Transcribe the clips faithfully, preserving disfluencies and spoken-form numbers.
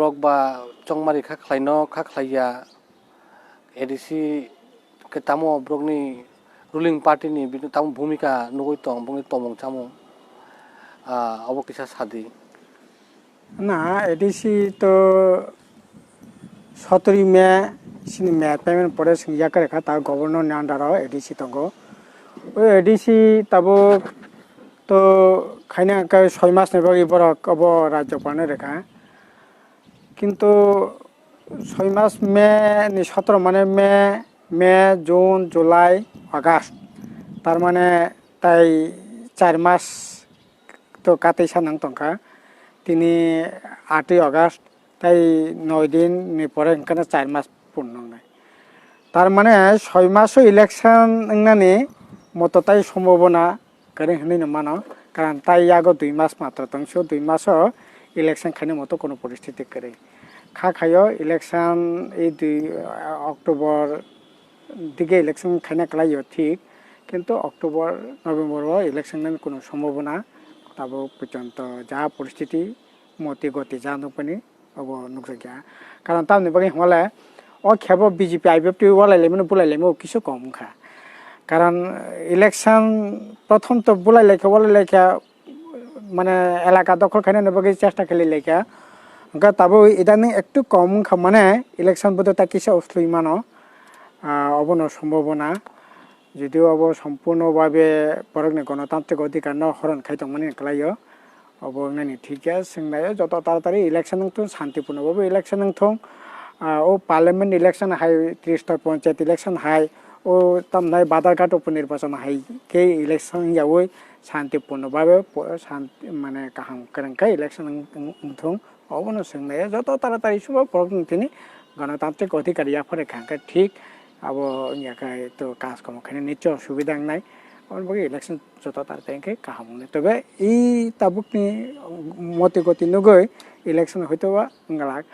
borok ba chongmari kha khlaino kha khlaiya, A D C khe tamo borokni ruling party ni bini tamo bhumika nugwi tong, bongni tongmung chamung, ah, obo kisa sadi. Na, A D C to sotri May, sini May payment pore sing yakar kha, ta governor ni under o A D C tongo. O A D C tabuk to khaina khe soi mas ni bagwi borok obo rajyopal no rwkha. Kintu soi mas May ni sotro mane May, May, June, July, August. Tar mane tai char mas to katwi sanang tongkha. Tini atwi August, tai noi din ni pore hwnkhe no char mas purno wngnai. Tar mane soi maso election wngnani moto tai sombhabona kwrwi hwnwi no mano, karon tai yago dui mas matro tongso, dui maso election khaina moto kono poristiti kwrwi. Kha khaio election ei dui, ah, October dige election khaina kwlaio thik, kintu October, November o election nani kono sombhabona tabuk porjonto ja poristiti moti goti ja nukmani obo nukjakya. Karon tamoni bagwi hwnle o khebo B J P I P F T walai laimano bulai laimo kisu kom wngkha. Karon election prothom to bulai laikha, walai laikha, mane elaka dokhol khainani bagwi chesta khlai laikha. Hwnkhe tabuk idaning ektu kom wngkha, mane election bodo ta kisa uslui mano, ah, obono sombhabona. Judio abo sompurno babe borokni gonotantrik odhikar no horon khai tongmani kwlaio, obo wngnani thik ya. Swngnaio joto taratari election wngthung, santipurno babe election wngthung. Ah, o parliament election hai, tristor ponchayat election hai, o tamnai Badharghat uponirbasan hai khe election yaui santipurno babe po-, santi, mane kaham kwrwng khe election wng-, wng-, wngthung. Obono swngnaio joto taratari subo borokni tini gonotantrik odhikar yaphar kha hwnkhe thik abo wngya khe to kaj komo khainani nichoi subida wngnai. Aboni bagwi election joto taratari hwnkhe kaham wngnai. Tobe i tabukni moti goti nugwi election hoito ba wnglak,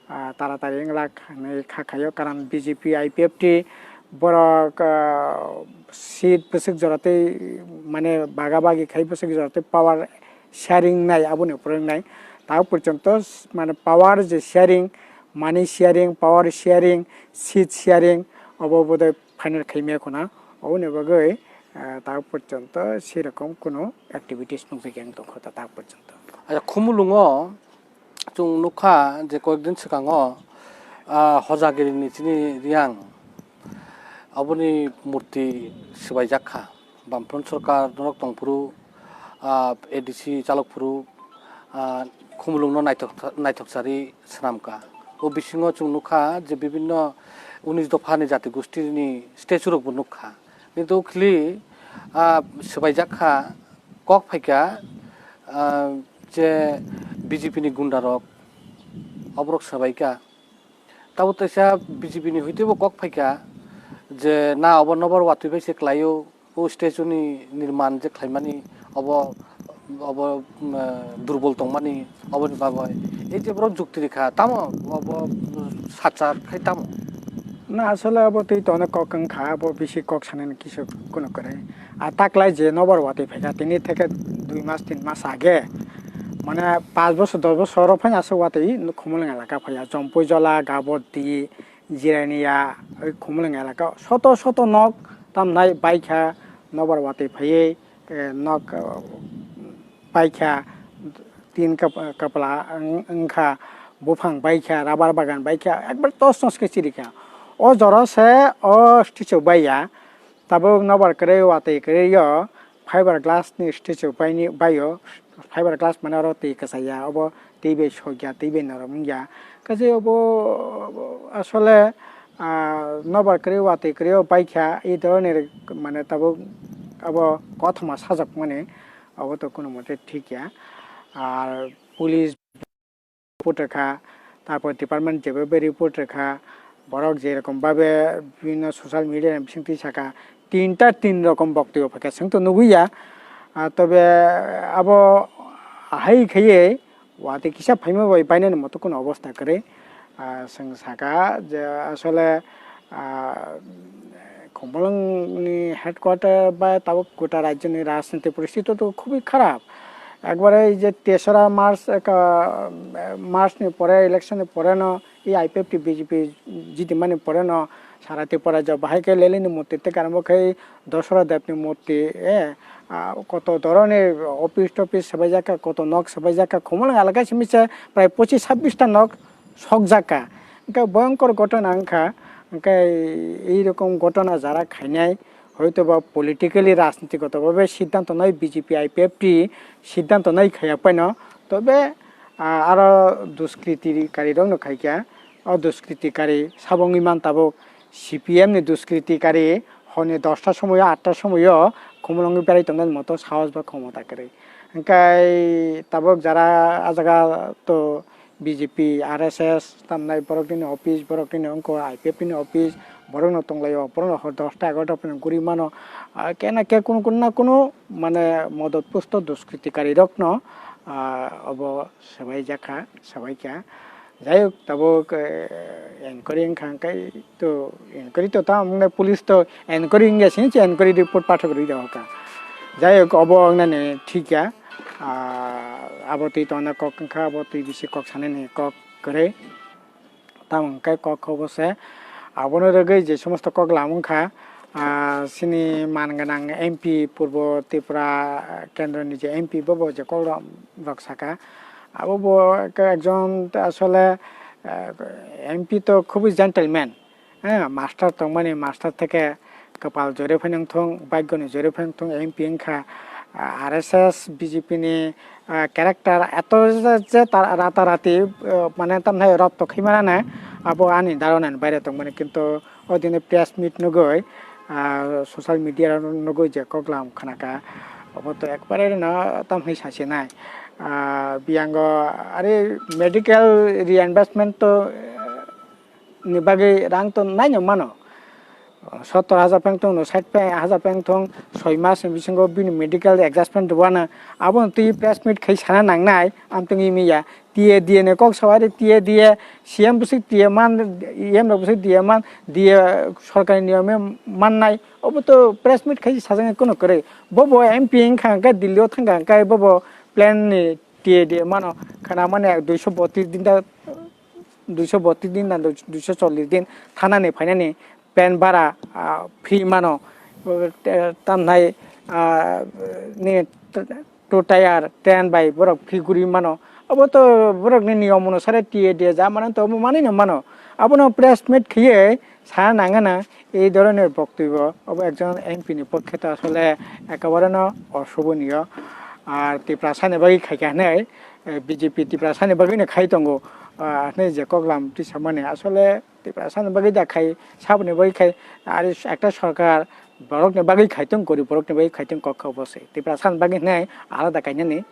ah, taratari wnglak hinwi kha khaio, karon B J P, I P F T borok, ah, seat bwswk jora tei mane baga bagi khai bwswk jora tei power sharing nai, aboni uphuru wngnai. Ta porjonto s-, mane power je sharing, money sharing, power sharing, seat sharing, obo bodoi final khaimaya khuna. Oboni bagwi, eh, ta porjonto serokom kuno activities nukjakya wng tongkha ta, ta porjonto. Acha, Khumulwngo chwng nukha je koyekdin swkango, ah, Hojagiri ni chini Riyang, aboni murti swbaijak kha. Bamfront sorkar norok tongphuru, ah, A D C chalok phuru, ah, Khumulwng no naithok, naithok sari swnam kha. O bisingo chwng nukha je bibinno unis dopha ni jati gosti ni statue rok bo nukha. Kintu khli, ah, swbaijak kha, kok phaikha, ah, je B J P ni gunda rok, oborok swbaikha. Tabuk teisa B J P ni hwitwi bo kok phaikha je na obo nobar watwi bai se kwlaio, o statue ni nirman je khlaimani obo, obo, um, durbol tongmani oboni bagwi. Ei je borok jukti rikha, tamo obo sacha khai tamo? Na, asole abo twi tono kok wngkha, abo bisi kok sanani kisa kuno kwrwi. A taklai je nobar watwi phaikha, tini theke dui mas, tin mas age, mane, panch bosor, dos bosor oro phai aswk watwi Khumulwng elaka phaiya, Jompui Jola, Gaboddi, Jirania, oi Khumulwng elaka, soto soto nok tamnai baikha, nobar watwi phaiwi, eh, nok, eh, baikha, tin kap-, kapla wng-, wngkha, buphang baikha, rabar bagan baikha, ekbar tos nos khe chirikha. O jora se o statue baiya, tabuk nobar kwrwi watwi kwrwi o fiber glass ni statue baini baio, fiber glass mane oro twi kwchaiya, obo twi bai sokya, twi bai norom wngya. Kaisa obo asole, ah, nobar kwrwi watwi kwrwi o baikha, i dhoroner mane tabuk abo kothoma sajakmani, obo to kuno mote thik ya. Ar police report rwkha, tarpor department jebe bai report rwkha, borok je rokom babe bibhinno social media ni bisingtwi saka, tinta tin rokom boktobyo phaikha, chwng to nugwi ya. Ah, tobe abo ahai khaiwi watwi kisa phaima bai bainani moto kuno obostha kwrwi. Ah, chwng saka je asole, ah, Khumulwng ni headquarter ba tabuk gota rajyo ni rajniti poristiti to khubui kharap. Ekbare ei je tesora March, eka, March ni pore, election ni pore no, ei I P F T B J P jitimani pore no, sara Tripura rajyo bahai khe Lenin ni murti tei karamo khe Dasarath Dev ni murti, eh, ah, koto dhoroni office topis swbaijak kha, koto nok swbaijak kha, Khumulwng elaka simi se prai pochis sabbish ta nok sokjak kha. Hwnkhe bhoyonkor ghotona wngkha, hwnkhe ei rokom ghotona jara khainai, hoito ba politically rajniti goto bhabe siddhanto nai B J P I P F T siddhanto nai khaiya paino, tobe, ah, aro duskritikari rokno khaikha, o duskritikari sabo wngwi man tabuk C P M ni duskritikari horni dosta somoyo, atta somoyo Khumulwngo berai tongnai moto sahos ba khomota kwrwi. Hwnkhe tabuk jara ah jaga to B J P, R S S tamnai borok nini office, borok nini wngkha I P F T ni office, borok no tonglaio, borok no hor dosta egarota phano guri mano. Ah, kena khe kunu, kunu na kunu mane modot pusto duskritikari rok no, ah, obo swbai jakha, swbai kha. Jai hok, tabuk, eh, enquiry wngkha, hwnkhe to enquiry to tamo wngnai, police to enquiry wngya sini se enquiry report pathak rwi rw kha. Jai hok, obo wngnani thik ya. Ah, abo twi tongna kok wngkha, abo twi bisi kok sanani kok kwrwi. Tamo hwnkhe kok obo se. Abono rwgwi je somosto kok lam wngkha, ah, sini man gwnang M P, Purbo Tripura kendroni je M P, bobo je kok lam rok saka. Abo bo ekka ekjon asole, eh, M P to khubui gentleman, eh, master tongmani, master theke kwpal jore phai nangthung, bhaggoni jore phai nangthung, M P wngkha, ah, R S S, B J P ni, ah, character eto je, je ta-, ratarati, eh, mane tamhai rop to khaimana, abo ani dharonani baire tongmani, kintu o dini press meet nugui, ah, social media nugui je koklam khanaka, obo to ekbare no tamhai sasinai. Ah, biyango are medical reimbursement to, eh, ni bagwi rang to naino mano. Sottor hajar peng tong no, sait peng hajar peng tong, soi mas ni bisingo bini medical adjustment rwna, abo no twi press meet khai sana nangnai, amtwng imi ya. T A D A ni kok sawari T A D A, C M bwswk D A man, E M rok bwswk D A man, D A sorkar ni niyome mannai, obo to press meet khai sajak ni kono kwrwi. Bobo M P wngkha hwnkhe Delhi o thangkha hwnkhe bobo plane ni T A D A mano, khana mani duiso botris din da, duiso botris din na duiso chollis din thanani phainani plane bara, ah, free mano, eh, tamnai, ah, ni two tier train bai borok free guri mano. Obo to borok ni niyom onusare T A D A ja mano to obo manwi no mano. Abono press meet khiye sa nangana ei dhoroner boktobyo. Obo ekjon M P ni pokhe to asole ekebare no oshobhoniyo. Ar Tiprasa ni bagwi khaikha hinwi, eh, B J P Tiprasa ni bagwi no khai tongo, ah, hinwi je koklam twi samani asole Tiprasa ni bagwi da khai, saboni bagwi khai, ari ekta sorkar borok ni bagwi khai tong, gorib borok ni bagwi khai tong kok kha obo se. Tiprasa ni bagwi hinwi alada kainani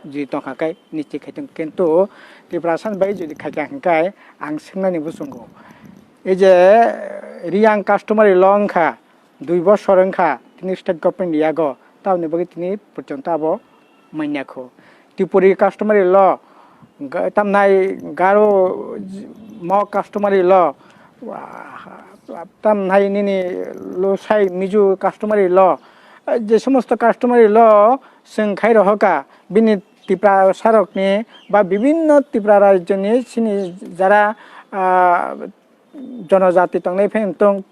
jodi tongkha khe nisti khai tong, kintu Tiprasa ni bagwi jodi khai kha hwnkhe ang swngnani bwsongo. Ei je Riyang customary law wngkha, dui bosor wngkha tini state government ni yago, tamoni bagwi tini porjonto abo manya kho. Tripuri customary law, ga-, tamnai Garo Mog customary law, tamnai nini Losai Mizo customary law, je somosto customary law chwng khai rohoka bini Tiprasa rokni ba bibinno Tripura rajyoni sini jara, ah, jonojati tongnai phai wngtong,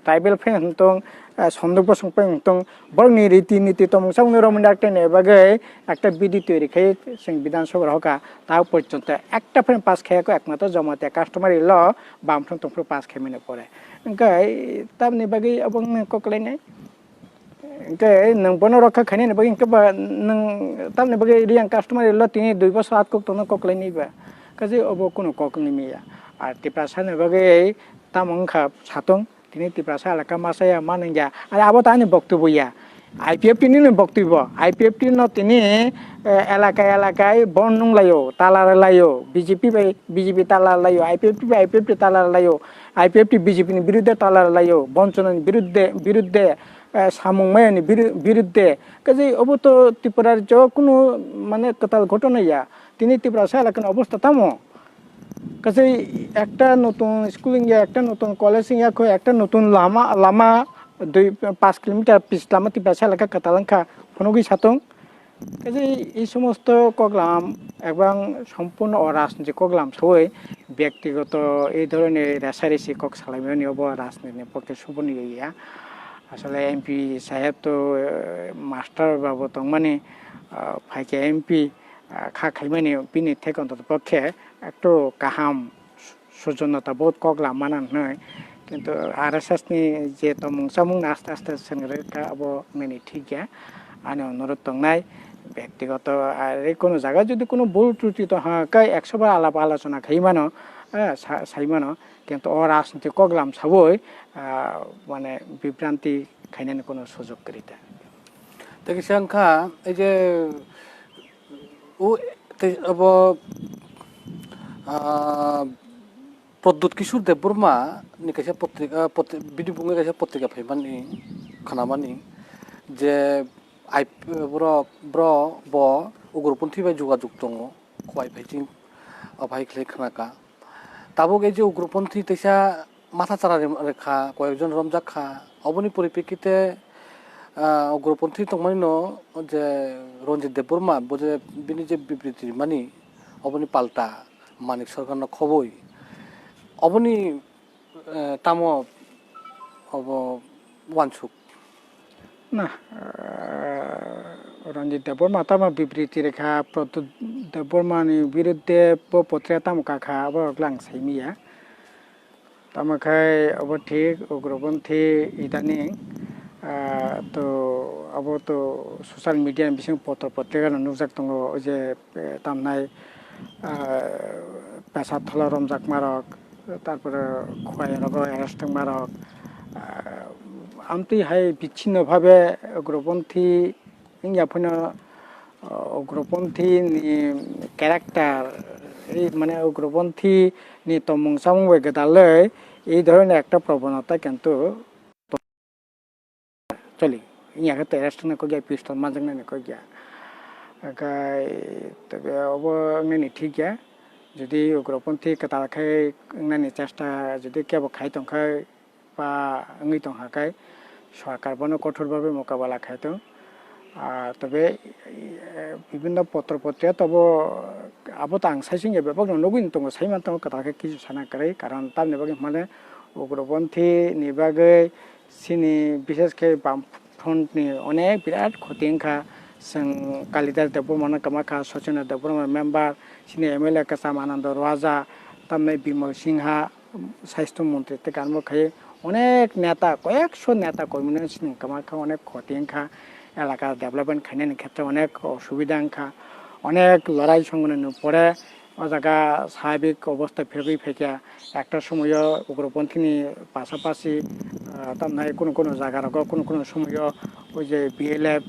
tribal phai wngtong, ah, sonduk bosong phai wngtong, borokni riti niti tongmung samung romwi dakte ni bagwi ekta bidi toiri khai chwng Bidhan Sabha rohoka, ta porjonto ekta phai pass khaiya kho, ekmatro Jamatia customary law bamsong tongphuru pass khaimani pore. Hwnkhe tamni bagwi obo wngmani kok lainai. Hwnkhe nwng bono rokha khainani bagwi hwnkhe ba nwng tamni bagwi Riyang customary law tini dui bosor atkuk tongno kok lainai ba. Kaje obo kunu kok wngwi manya. Ar Tiprasa ni bagwi tamo wngkha satong, tini Tiprasa elaka masa ya ma nung ya. Are abo ta ani boktobyo ya. I P F T ni no boktobyo. I P F T no tini, eh, elaka elaka bon nung laio, tala laio. B J P bai B J P tala laio, I P F T bai I P F T tala laio. I P F T B J P ni birudde tala laio. Bonchona ni birudde, birudde, eh, samung maya ni biru-, birudde. Kaje obo to Tripura rajyo kunu mane kwtal ghotona ya. Tini Tiprasa elaka ni obostha tamo. Kaje ekta notun school wngya, ekta notun college wngya kho, ekta notun lama, lama dui, paanch kilometer pis lama Tiprasa elaka kwtal wngkha, phunugwi satong. Kaje ei somosto koklam ebang sompurno o rajniti koklam sawi bektigoto ei dhoroner resaresi kok salaimani obo rajnitini pokhe soboni ya. Asole M P saheb to, eh, master babu tongmani, ah, phaikhe M P, ah, kha khaimani bini thek ontoto pokhe ekto kaham sujonata both koklam mana hwnwi. Kintu R S S ni je tongmung chamung aste aste sengri kha abo nini thik ya. Ani onurodh tongnai bektigoto, ah, kunu jaga jodi kunu bul truti tong ha khe ekso bar alap alochona khai mano, eh, sa-, sai mano. Kintu o rajniti koklam sawi, ah, mane bibranti khainani kunu sujog kwrwi ta. Tei kisa wngkha ei je o tei abo, ah, Pradyut Kishore Debbarma ni kaisa potrika, potri-, bini bungwi kaisa potrika phaimani, khnamani je I P, borok, bro, bo ugroponthi bai jogajog tongo, Khowai phaiching, o phai khlai khnaka. Tabuk ei je ugroponthi teisa matha chara rim-, rikha, koyekjon romjak kha. Oboni poripekkite, ah, ugroponthi tongmani no je Ranjit Debbarma, bo je bini je bibriti rimani, oboni palta Manik Sarkarno khoboi. Oboni, eh, tamo obo uansuk? Na, ah, Ranjit Debbarma tamo bibriti rikha, Pradyut Debbarma ni birudde bo potrika tamo kakha, abo rok lang saimiya. Tamo khai obo thik, ugroponthi idaning, ah, to abo to social media ni bising potro potrika no nukjak tongo, o je, eh, tamnai, ah, Pesathola romjakma rok, tarpore Khowai rogo arrest wngma rok, ah, amtwi hai bichinno bhabe ugroponthi wngya phano, ah, ugroponthi ni character, ei mane ugroponthi ni tongmung chamung bai gwdalwi ei dhoroner ekta probonota kintu choli. Wngya khe terrorist wngna kok ya, pistol manjaknani kok ya. Hwnkhe tebe obo wngnani thik ya. Jodi ugroponthi kwtal khe wngnani chesta jodi kebo khai tongkha ba wngwi tongkha khe, sorkar bono kothor bhabe mokabala khai tong. Ah, tobe, eh, bibinno potro potriya tobo abo to ang sai singya bebak no nugwi tongo, sai man tongo kwtal khe kisu sana kwrwi, karon tamni bagwi hwnmale ugroponthi ni bagwi chini bishes khe bam front ni onek birat khoti wngkha. Chwng Kalidas Debbarma no kwma kha, Sochindra Debbarma member, chini M L A kwcham Anando Raja, tamni Bimal Singha, saisto montri tei kanbo khai onek neta, koyekso neta kormi no chini kwma kha, onek khoti wngkha, elaka development khainani khetre onek osubida wngkha, onek lorai songmani pore o jaga swabik obostha phirogwi phaikha. Ekta somoyo ugroponthini pasapasi, ah, tamnai kunu kunu jaga rogo kunu kunu somoyo o je B L F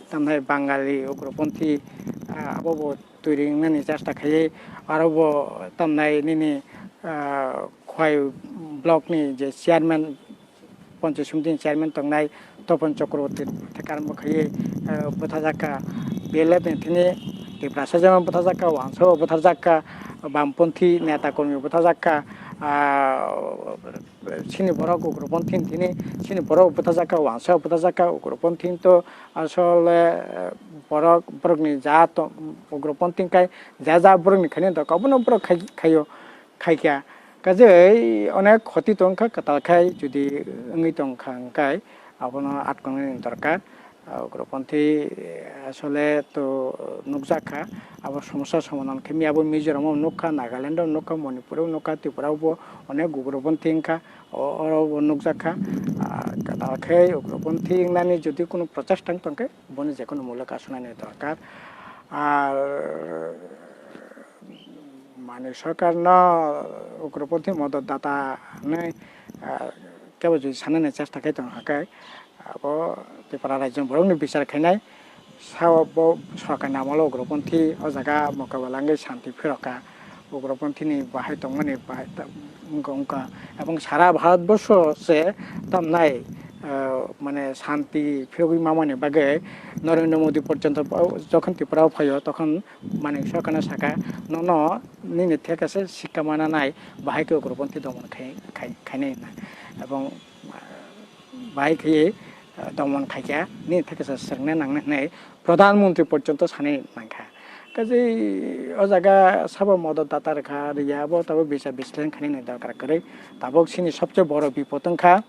tamnai Bangali ugroponthi, ah, abo bo twi ringnani chesta khaiwi, aro bo tamnai nini, ah, Khowai block ni je chairman, Panchayat Samiti ni chairman tongnai Topon Chakraborty thekar bo khaiwi, ah, bwthajakha, B L F ni thini Tiprasa jama bwthajakha, Wansao bwthajakha, Bamponthi neta kormi bwthajakha, ah, chini borok ugroponthi ni thini chini borok bwthajakha, Wansao bwthajakha, ugroponthi to asole, eh, borok, borokni ja to-, ugroponthi kai ja ja borokni khaini doka obono borok khai, khaio, khaikha. Kajei onek khoti tongkha kwtal khai jodi wngwi tongkha hwnkhe abono atkongnani dorkar. Ah, ugroponthi, eh, asole to nukjakha, abo somosya somadhan khe miya bo Mizoram o nukha, Nagaland o nukha, Manipur o nukha, Tripura o bo onek ugroponthi wngkha. O, oro bo nukjakha, ah, kwtal khe ugroponthi wngnani jodi kunu prochesta wng tongkhe, boni jekunu mole kasunani dorkar. Ar Manik Sarkarno ugroponthi modot data hinwi, ah, kebo jodi sanani chesta khai tong hakhe, abo Tripura rajyoni borokni bichar khainai. Sao bo sorkarni amolo ugroponthi o jaga mokabala wngwi shanti phirokha. Ugroponthini bahai tongmani bahai ta-, wngkha, wngkha. Ebong sara Bharatborsho se tamnai, ah, mane shanti phirogwi mamani bagwi Narendra Modi porjonto bo jokhon Tripura o phaio, tokhon Manik Sarkarno sakha, "Nono nini theke se sikha mana nai, bahai khe ugroponthi domon khai, khai, khainai," hwnna. Ebong, ah, bahai khe domon khaikha, nini theke sa swrwngna nangnai hinwi Pradhan Mantri porjonto sanwi nangkha. Kaje o jaga sabo modot data rwkha, rwya, abo tabuk bichar bislesan khainani dorkar kwrwi. Tabuk chini sobse boro bipot wngkha,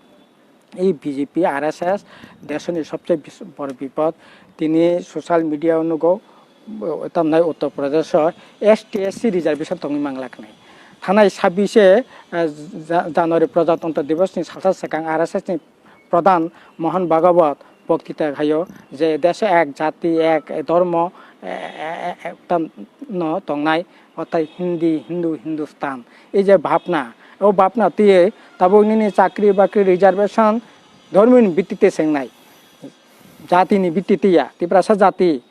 ei B J P, R S S, desoni sobse bis-, boro bipot. Tini social media o nugo, tamnai Uttar Pradesh o S T S C reservation tongwi manglak hinwi. Thanai sabise, eh, Ja-, January Prajatantra Divas ni salsa swkang R S S ni Pradhan Mohan Bhagwat boktita khaio je desho ek jati, ek dhormo, e, e, e, ekta no tongnai, orthai Hindi, Hindu, Hindustan. Ei je bhabna, o bhabna twiwi tabuk nini chakri bakri reservation dhormini bittite swngnai, jatini bittite ya, Tiprasa jati,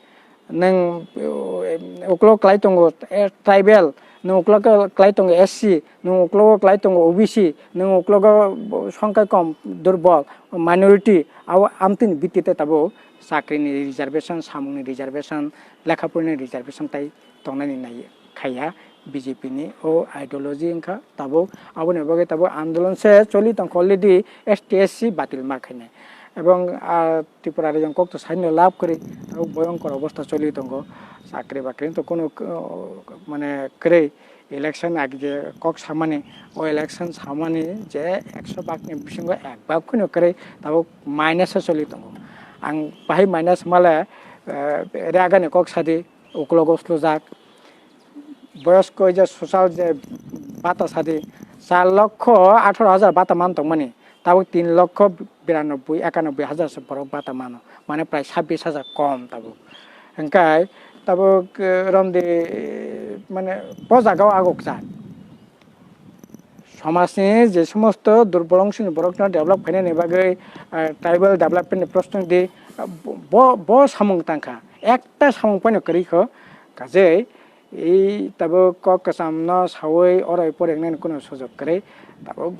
nwng, eh, uklo klai tongo, eh, tribal, nwng uklo klai tongo S C, nwng uklo klai tongo O B C, nwng uklo songkha kom, durbol, minority, abo amtwini bittite tabuk chakrini reservation, samungni reservation, lekha porani reservation tai tongnani nai khaiya B J P ni o ideology wngkha tabuk, aboni bagwi tabuk andolon se choli tongkha already S T S C batil ma khainai. Ebong, ah, Tripura region kokto saino lab kwrwi tabuk boyongkor obostha choli tongo, chakri bakri to kuno, uh, mane kwrwi, election age je kok samani, o election samani je ekso bhag ni bisingo ek bhag kheno kwrwi tabuk minus o choli tongo. Ang bahai minus male, uh, ragani kok sadi, uklogo slujak. Boyosko je social je bata sadi, char lokho atharo hajar bata man tongmani, tabuk tin lokho biranobboi ekanobboi hajar se borok bata mano, mane prai sabbish hajar kom tabuk. Hingkai tabuk, eh, romdi, eh, mane bo jagao agukjak. Somajni je somosto durbol ongsoni borokno develop khainani bagwi, eh, tribal development ni proshno di, eh, bo, bo samung tangkha, ekta samung phano kwrwi kho, kajei ei tabuk kok kwchamno sawi oroi poringnani kuno sujok kwrwi, tabuk,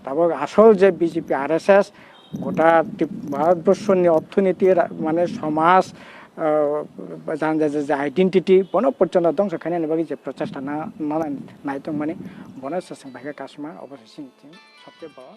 tabuk asol je B J P R S S gota Tip-, Bharatborsoni orthonoiti ra-, mane somaj, ah, jani jani je identity bono porjonto dongso khainani bagwi je prochesta na, na, nai tongmani, bono se chwng bai khe kasma, obo se chini, chini sobse boro